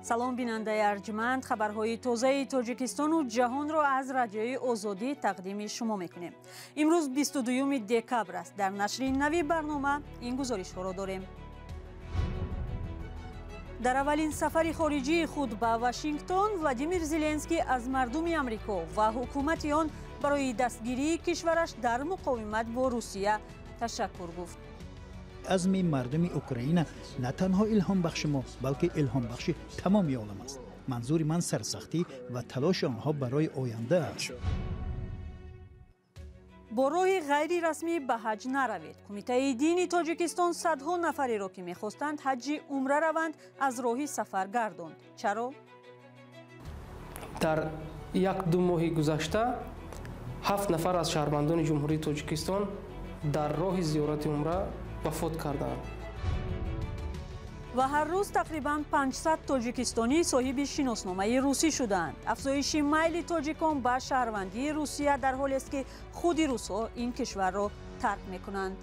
Салом, бинандаи арҷманд. Хабарҳои тозаи Тоҷикистону ҷаҳонро аз Радиои Озодӣ тақдими шумо мекунем. Имрӯз 22 декабр аст. Дар нашри нави барнома ин гузоришҳоро дорем. Дар аввалин сафари хориҷии худ ба Вашингтон Владимир Зеленский аз мардуми Амрико ва ҳукумати он барои дастгирии кишвараш дар муқовимат бо Русия ташаккур гуфт. Азми мардуми Украина на танҳо илҳомбахши мо, балки илҳомбахши тамоми олам аст. Манзури ман сарсахтӣ ва талоши онҳо барои оянда аст. Бо роҳи ғайрирасмӣ ба ҳаҷ наравед. Кумитаи дини Тоҷикистон садҳо нафареро, ки мехостанд ҳаҷи умра раванд, аз роҳи сафар гардонд. Чаро? Дар 1-2 моҳи гузашта 7 нафар аз шаҳрвандони Ҷумҳурии Тоҷикистон дар роҳи зиёрати умра вафот карданд. Ва ҳар рӯз тақрибан 500 тоҷикистонӣ соҳиби шиносномаи русӣ шудаанд. Афзоиши майли тоҷикон ба шаҳрвандии Русия дар ҳолест, ки худи русҳо ин кишварро тарк мекунанд.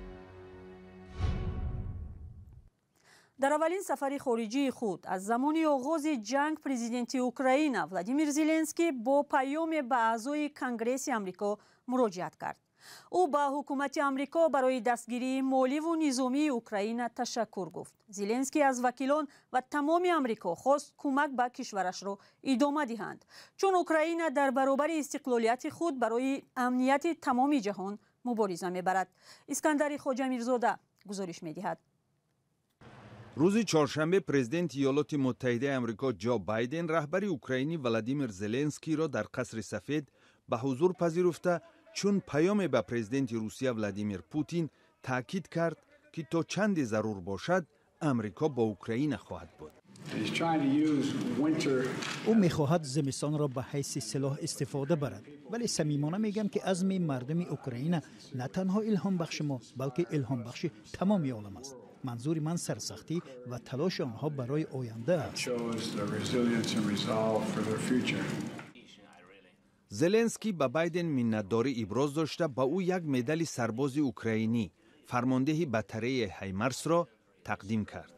Дар аввалин сафари хориҷии худ аз замони оғози ҷанг президенти Украина Владимир Зеленский бо паёме ба аъзои Конгресси Амрико муроҷиат кард. Ӯ ба ҳукумати Амрико барои дастгирии моливу низомии Украина ташаккур гуфт. Зеленский аз вакилон ва тамоми Амрико хост кӯмак ба кишварашро идома диҳанд, чун Украина дар баробари истиқлолияти худ барои амнияти тамоми ҷаҳон мубориза мебарад. Искандари Хоҷамирзода гузориш медиҳад. Рӯзи чоршанбе президенти Иёлоти Муттаҳидаи Амрико Ҷо Байден раҳбари украинӣ Владимир Зеленскийро дар Қасри Сафед ба ҳузур пазируфта, чун паёме ба президенти Русия Владимир Путин таъкид кард, ки то чанде зарур бошад, Амрико бо Украина хоҳад буд. Ӯ мехоҳад зимистонро ба ҳайси силоҳ истифода барад, вале самимона мегӯям, ки азми мардуми Украина на танҳо илҳомбахши мо, балки илҳомбахши тамоми олам аст. Манзури ман сарсахтӣ ва талоши онҳо барои оянда аст. Зеленский ба Байден миннатдорӣ иброз дошта, ба ӯ як медали сарбози украинӣ, фармондеҳи батареяи Ҳаймарсро тақдим кард.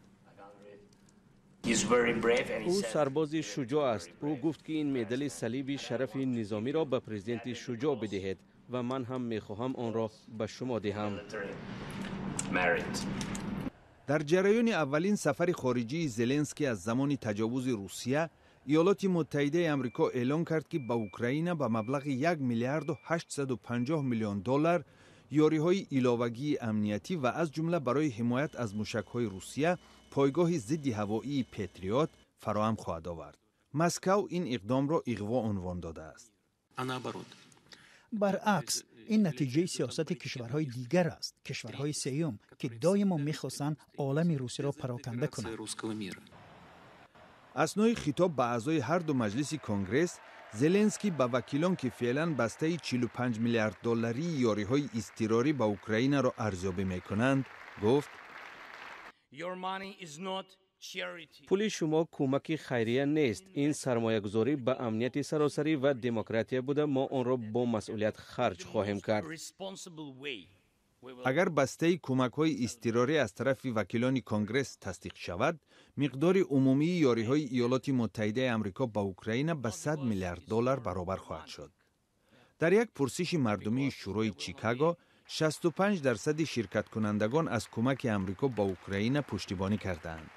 Ӯ сарбози шуҷоъ аст. Ӯ гуфт, ки ин медали салиби шарафи низомиро ба президенти шуҷоъ бидиҳед ва ман ҳам мехоҳам онро ба шумо диҳам. Дар ҷараёни аввалин сафари хориҷии Зеленский аз замони таҷовузи Русия, Иёлоти Муттаҳидаи Амрико эълон кард, ки ба Украина ба маблағи 1 миллиарду 850 миллион доллар ёриҳои иловагии амниятӣ ва аз ҷумла барои ҳимоят аз мушакҳои Русия пойгоҳи зидди ҳавоии Петриот фароҳам хоҳад овард. Москав ин иқдомро иғво унвон додааст. Баръакс, ин натиҷаи сиёсати кишварҳои дигар аст, кишварҳои сеюм, ки доимо мехостанд олами русиро пароканда кунанд. Аснои хитоб ба аъзои ҳарду маҷлиси Конгресс, Зеленский ба вакилон, ки феълан бастаи 45 миллиард долларии ёриҳои изтирорӣ ба Украинаро арзёбӣ мекунанд, гуфт: Пули шумо кӯмаки хайрия нест. Ин сармоягузорӣ ба амнияти саросарӣ ва демократия буда, мо онро бо масъулият харҷ хоҳем кард. Агар бастаи кӯмакҳои изтирорӣ аз тарафи вакилони Конгресс тасдиқ шавад, миқдори умумии ёриҳои Иёлоти Муттаҳидаи Амрико ба Украина ба 100 миллиард доллар баробар хоҳад шуд. Дар як пурсиши мардумии Шӯрои Чикаго 65% ширкаткунандагон аз кӯмаки Амрико ба Украина пуштибонӣ кардаанд,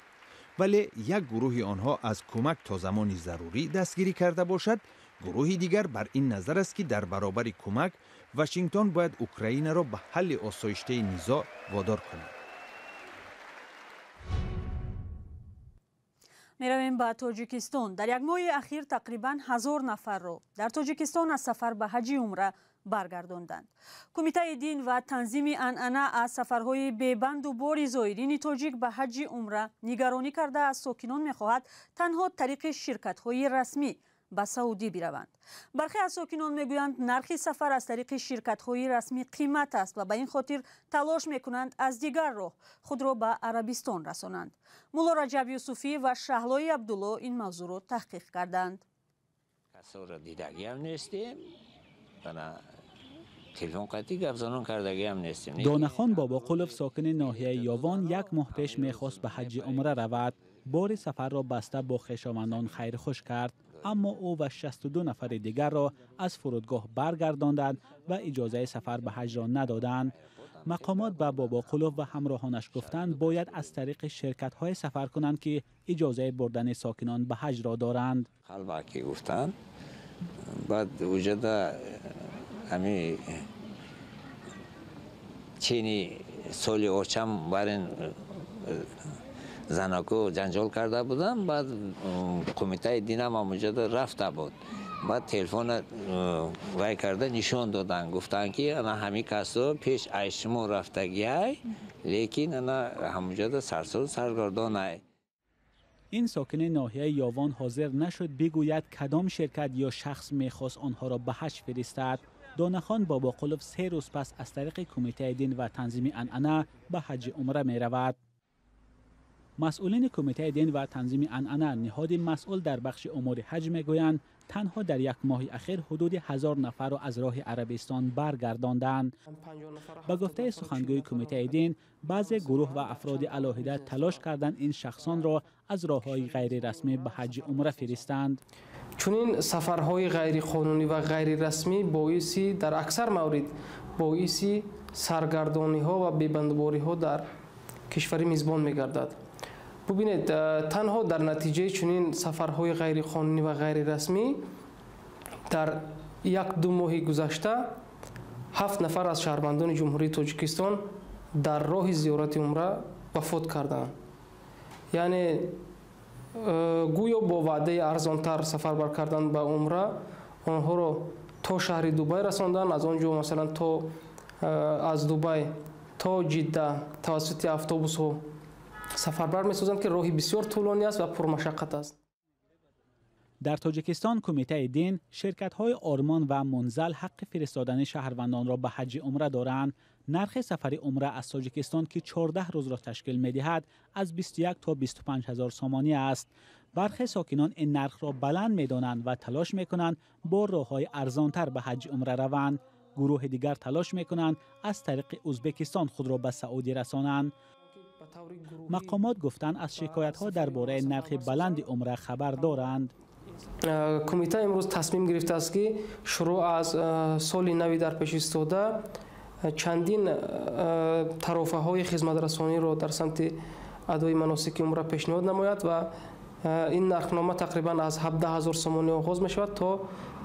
вале як гурӯҳи онҳо аз кӯмак то замони зарурӣ дастгирӣ карда бошад, гурӯҳи дигар бар ин назар аст, ки дар баробари кӯмак Вашингтон бояд Украинаро ба ҳалли осоиштаи низоъ водор кунад. Меравем ба Тоҷикистон. Дар як моҳи ахир тақрибан 1000 нафарро дар Тоҷикистон аз сафар ба ҳаҷи умра баргардонданд. Кумитаи дин ва танзими анъана аз сафарҳои бебанду бори зоирини тоҷик ба ҳаҷи умра нигаронӣ карда, аз сокинон мехоҳад танҳо тариқи ширкатҳои расмӣ ба Саудӣ бираванд. Бархе аз сокинон мегӯянд, нархи сафар аз тариқи ширкатҳои расмӣ қимат аст ва ба ин хотир талош мекунанд аз дигар роҳ худро ба Арабистон расонанд. Мулло Раҷаб Юсуфӣ ва Шаҳлои Абдулло ин мавзӯъро таҳқиқ карданд. Касоро дидагиам нестем, телефон қатъи гапзанон кардагиам нестем. Донахон Бобоқулов, сокини ноҳияи Ёвон, як моҳ пеш мехост ба ҳаҷи умра равад. бори сафарро баста бо хешовандон хайрхуш кард, аммо ӯ ва 62 нафари дигарро аз фурудгоҳ баргардонданд ва иҷозаи сафар ба ҳаҷро надоданд. Мақомот ба Бобоқулов ва ҳамроҳонаш гуфтанд, бояд аз тариқи ширкатҳое сафар кунанд, ки иҷозаи бурдани сокинон ба ҳаҷро доранд. Қалбакӣ гуфтанд, баъд уҷада ҳами чени соли очам барин занако ҷанҷол карда будам, баъд кумитаи динам ҳамуҷада рафта буд. Баъд телефона вай карда нишон доданд, гуфтанд, ки ана ҳами касо пеш ай шумо рафтагиай, лекин ана ҳамуҷада сарсор саргардонай. Ин сокини ноҳияи Ёвон ҳозир нашуд бигӯяд, кадом ширкат ё шахс мехост онҳоро ба ҳаҷ фиристад. Донахон Бобоқулов 3 рӯз пас аз тариқи Кумитаи дин ва танзими анъана ба ҳаҷи умра меравад. Масъулини Кумитаи дин ва танзими анъана, ниҳоди масъул дар бахши умури ҳаҷ, мегӯянд, танҳо дар як моҳи ахир ҳудуди 1000 нафарро аз роҳи Арабистон баргардонданд. Ба гуфтаи сухангӯи Кумитаи дин, баъзе гурӯҳ ва афроди алоҳида талош карданд ин шахсонро аз роҳҳои ғайрирасмӣ ба ҳаҷи умра фиристанд. Чунин сафарҳои ғайриқонунӣ ва ғайрирасмӣ боиси дар аксар маврид боиси саргардониҳо ва бебандубориҳо дар кишвари мизбон мегардад. Бубинед, танҳо дар натиҷаи чунин сафарҳои ғайриқонунӣ ва ғайрирасмӣ дар 1-2 моҳи гузашта 7 нафар аз шаҳрвандони Ҷумҳурии Тоҷикистон дар роҳи зиёрати умра вафот карданд. Яъне гӯё бо ваъдаи арзонтар сафарбар кардан ба умра онҳоро то шаҳри Дубай расонданд, аз он ҷо масалан то аз Дубай то Ҷидда тавассути автобусҳо сафарбар месозанд, ки роҳи бисёр тӯлонӣ аст ва пурмашаққат аст. Дар Тоҷикистон Кумитаи дин, ширкатҳои Ормон ва Мунзал ҳаққи фиристодани шаҳрвандонро ба ҳаҷи умра доранд. Нархи сафари умра аз Тоҷикистон, ки 14 рӯзро ташкил медиҳад, аз 21 то 25 ҳазор сомонӣ аст. Бархе сокинон ин нархро баланд медонанд ва талош мекунанд бо роҳҳои арзонтар ба ҳаҷи умра раванд. Гурӯҳи дигар талош мекунанд аз тариқи Ӯзбекистон худро ба Саудӣ расонанд. Мақомот гуфтанд, аз шикоятҳо дар бораи нархи баланди умра хабар доранд. Кумита имрӯз тасмим гирифтааст, ки шурӯъ аз соли нави дар пеш истода чандин тарофаҳои хизматрасониро дар самти адои маносики умра пешниҳод намояд ва ин нархнома тақрибан аз 17 ҳазор сомонӣ оғоз мешавад то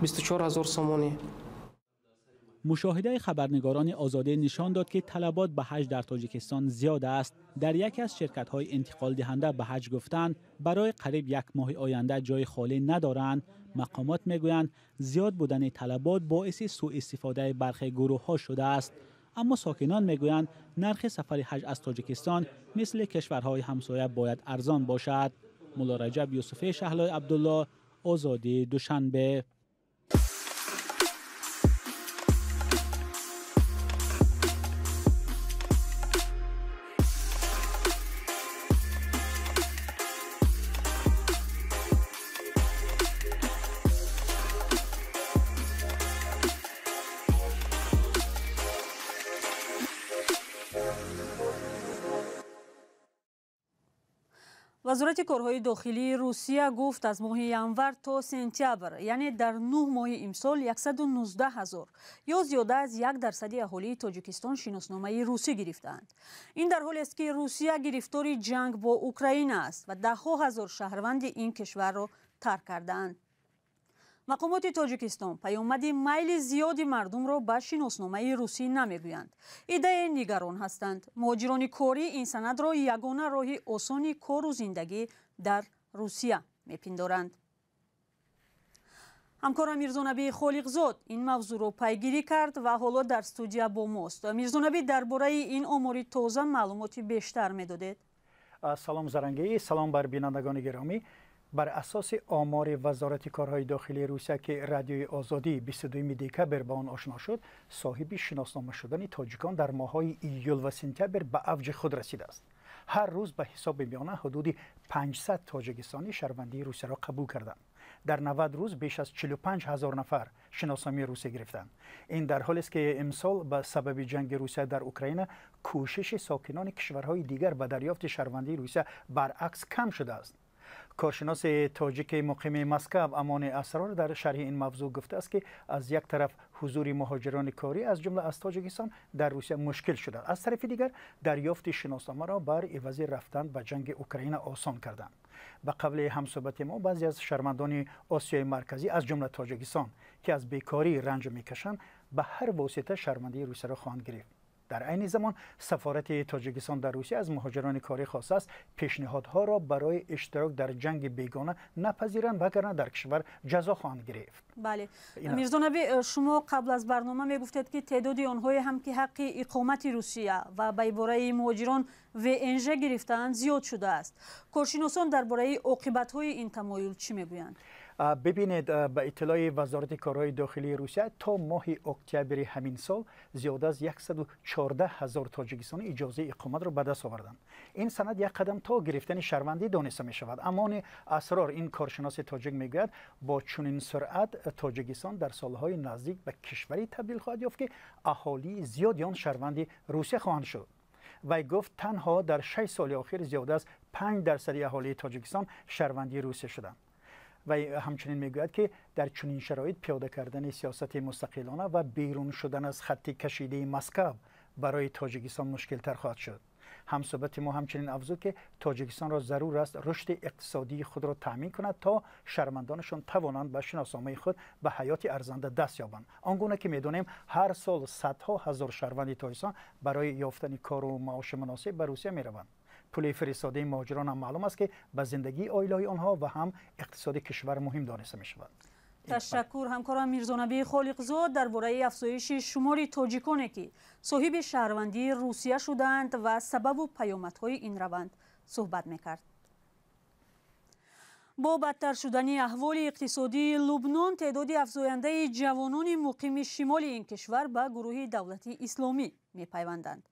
24 ҳазор сомонӣ. Мушоҳидаи хабарнигорони Озодӣ нишон дод, ки талабот ба ҳаҷ дар Тоҷикистон зиёд аст. Дар яке аз ширкатҳои интиқолдиҳанда ба ҳаҷ гуфтанд, барои қариб як моҳи оянда ҷои холӣ надоранд. Мақомот мегӯянд, зиёд будани талабот боиси сӯистифодаи бархе гурӯҳҳо шудааст. Аммо сокинон мегӯянд, нархи сафари ҳаҷ аз Тоҷикистон мисли кишварҳои ҳамсоя бояд арзон бошад. Мулло Раҷаб Юсуфӣ, Шаҳлои Абдулло, Озодӣ, Душанбе. Вазорати корҳои дохилии Русия гуфт, аз моҳи январ то сентябр, яъне дар 9 моҳи имсол, 119 ҳазор ё зиёда аз 1% аҳолии Тоҷикистон шиносномаи русӣ гирифтаанд. Ин дар ҳолест, ки Русия гирифтори ҷанг бо Украина аст ва даҳҳо ҳазор шаҳрванди ин кишварро тарк кардаанд. Мақомоти Тоҷикистон паёмади майли зиёди мардумро ба шиносномаи русӣ намегӯянд. Иддае нигарон ҳастанд. Муҳоҷирони корӣ ин санадро ягона роҳи осони кору зиндагӣ дар Русия мепиндоранд. Ҳамкорам Мирзонабии Холиқзод ин мавзӯъро пайгирӣ кард ва ҳоло дар студия бо мост. Мирзонабӣ, дар бораи ин омори тоза маълумоти бештар медодед? Салом Зарангӣ, салом бар бинандагони гиромӣ. Бар асоси омори Вазорати корҳои дохилии Русия, ки Радиои Озодӣ 22 декабр ба он ошно шуд, соҳиби шиноснома шудани тоҷикон дар моҳҳои июл ва сентябр ба авҷи худ расидааст. Ҳар рӯз ба ҳисоби миёна ҳудуди 500 тоҷикистонӣ шаҳрвандии Русияро қабул карданд. Дар 90 рӯз беш аз 45 ҳазор нафар шиносномаи русия гирифтанд. Ин дар ҳолест, ки имсол ба сабаби ҷанги Русия дар Украина кӯшиши сокинони кишварҳои дигар ба дарёфти шаҳрвандии Русия баръакс кам шудааст. Коршиноси тоҷики муқими Москав Амони Асрор дар шарҳи ин мавзӯъ гуфтааст, ки аз як тараф ҳузури муҳоҷирони корӣ, аз ҷумла аз Тоҷикистон, дар Русия мушкил шудааст, аз тарафи дигар дарёфти шиносномаро бар ивази рафтан ба ҷанги Украина осон карданд. Ба қавли ҳамсӯҳбати мо, баъзе аз шаҳрвандони Осиёи Марказӣ, аз ҷумла Тоҷикистон, ки аз бекорӣ ранҷ мекашанд, ба ҳар восита шаҳрвандии Русияро хоҳанд гирифт. Дар айни замон сафорати Тоҷикистон дар Русия аз муҳоҷирони корӣ хостааст, пешниҳодҳоро барои иштирок дар ҷанги бегона напазиранд, вагарна дар кишвар ҷазо хоҳанд гирифт. Бале, Мирзонаби, шумо қабл аз барнома мегуфтед, ки теъдоди онҳое ҳам, ки ҳаққи иқомати Русия ва ба ибораи муҳоҷирон ВНЖ гирифтаанд, зиёд шудааст. Коршиносон дар бораи оқибатҳои ин тамоюл чӣ мегӯянд? Бибинед, ба иттилои Вазорати корҳои дохилии Русия, то моҳи октябри ҳамин сол зиёда аз 114 ҳазор тоҷикистонӣ иҷозаи иқоматро ба даст оварданд. Ин санад як қадам то гирифтани шаҳрвандӣ дониста мешавад. Амони Асрор, ин коршиноси тоҷик, мегӯяд, бо чунин суръат Тоҷикистон дар солҳои наздик ба кишваре табдил хоҳад ёфт, ки аҳолии зиёди он шаҳрванди Русия хоҳанд шуд. Вай гуфт, танҳо дар 6 соли охир зиёда аз 5% аҳолии Тоҷикистон шаҳрвандии Русия шуданд. Вай ҳамчунин мегӯяд, ки дар чунин шароит пиёда кардани сиёсати мустақилона ва берун шудан аз хатти кашидаи Москав барои Тоҷикистон мушкилтар хоҳад шуд. Ҳамсӯҳбати мо ҳамчунин афзуд, ки Тоҷикистонро зарур аст рушди иқтисодии худро таъмин кунад, то шаҳрвандонашон тавонанд ба шиносномаи худ ба ҳаёти арзанда даст ёбанд. Он гуна ки медонем, ҳар сол садҳо ҳазор шаҳрванди Тоҷикистон барои ёфтани кору маоши муносиб ба Русия мераванд. Пули фиристодаи муҳоҷирон ҳам маълум аст, ки ба зиндагии оилаҳои онҳо ва ҳам иқтисоди кишвар муҳим дониста мешавад. Ташаккур. Ҳамкорам Мирзонаби Холиқзод дар бораи афзоиши шумори тоҷиконе, ки соҳиби шаҳрвандии Русия шудаанд, ва сабабу паёмадҳои ин раванд суҳбат мекард. Бо бадтар шудани аҳволи иқтисодии Лубнон, теъдоди афзояндаи ҷавонони муқими шимоли ин кишвар ба гурӯҳи Давлати Исломӣ мепайванданд.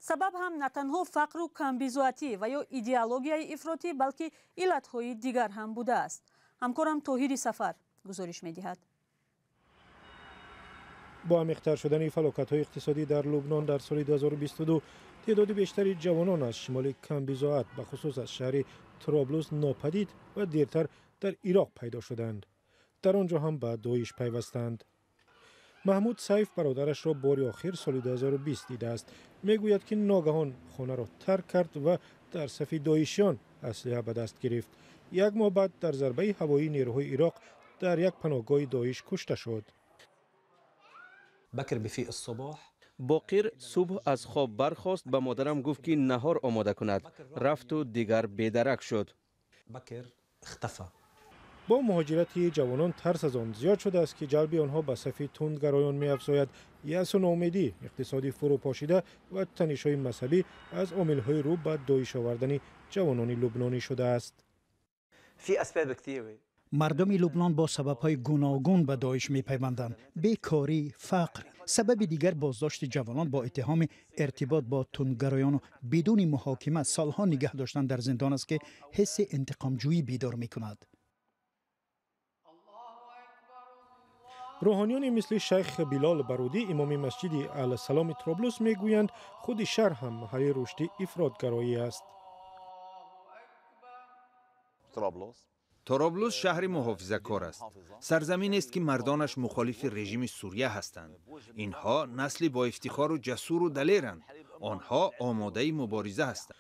Сабаб ҳам на танҳо фақру камбизоатӣ ва ё идеологияи ифротӣ, балки иллатҳои дигар ҳам будааст. Ҳамкорам Тоҳири Сафар гузориш медиҳад. Бо амиқтар шудани фалокатҳои иқтисодӣ дар Лубнон дар соли 2022, теъдоди бештари ҷавонон аз шимоли камбизоат, бахусус аз шаҳри Троблус, нопадид ва дертар дар Ироқ пайдо шуданд. Дар он ҷо ҳам ба Доиш пайвастанд. Маҳмуд Сайф бародарашро бори охир соли 2020 дидааст. Мегӯяд, ки ногаҳон хонаро тарк кард ва дар сафи доишиён аслиҳа ба даст гирифт. Як моҳ баъд дар зарбаи ҳавоии нерӯҳои Ироқ дар як паноҳгоҳи Доиш кушта шуд. Боқир субҳ аз хоб бархост, ба модарам гуфт, ки наҳор омода кунад. Рафту дигар бедарак шуд. Бо муҳоҷирати ҷавонон тарс аз он зиёд шудааст, ки ҷалби онҳо ба сафи тундгароён меафзояд. Яъсу ноумедӣ, иқтисоди фурӯпошида ва танишҳои мазҳабӣ аз омилҳои рӯ ба доиш овардани ҷавонони лубнонӣ шудааст. Мардуми Лубнон бо сабабҳои гуногун ба Доиш мепайванданд: бекорӣ, фақр. Сабаби дигар боздошти ҷавонон бо иттиҳоми иртибот бо тундгароёну бидуни муҳокима солҳо нигаҳ доштан дар зиндон аст, ки ҳисси интиқомҷӯӣ бедор мекунад. Рӯҳониёне мисли шайх Билол Барудӣ, имоми масҷиди Алсаломи Троблус, мегӯянд, худи шаҳр ҳам маҳалли рушди ифротгароӣ аст. Тороблус шаҳри муҳофизакор аст. Сарзаминест, ки мардонаш мухолифи режими Сурия ҳастанд. Инҳо насли боифтихору ҷасуру далеранд. Онҳо омодаи мубориза ҳастанд.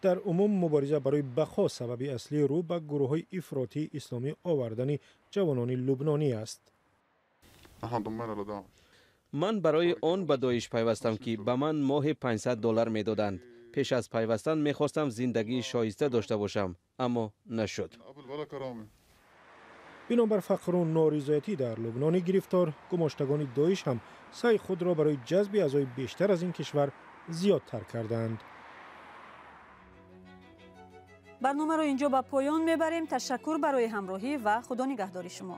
Дар умум мубориза барои бақо сабаби аслии рӯ ба гурӯҳҳои ифротии исломӣ овардани ҷавонони лубнонӣ аст. Ман барои он ба Доиш пайвастам, ки ба ман моҳе 500 доллар медоданд. Пеш аз пайвастан мехостам зиндагии шоиста дошта бошам, аммо нашуд. Бинобар фақру норизоятӣ дар Лубнони гирифтор, гумоштагони Доиш ҳам саъи худро барои ҷазби аъзои бештар аз ин кишвар зиёдтар кардаанд. Барномаро инҷо ба поён мебарем. Ташаккур барои ҳамроҳӣ ва Худо нигаҳдори шумо.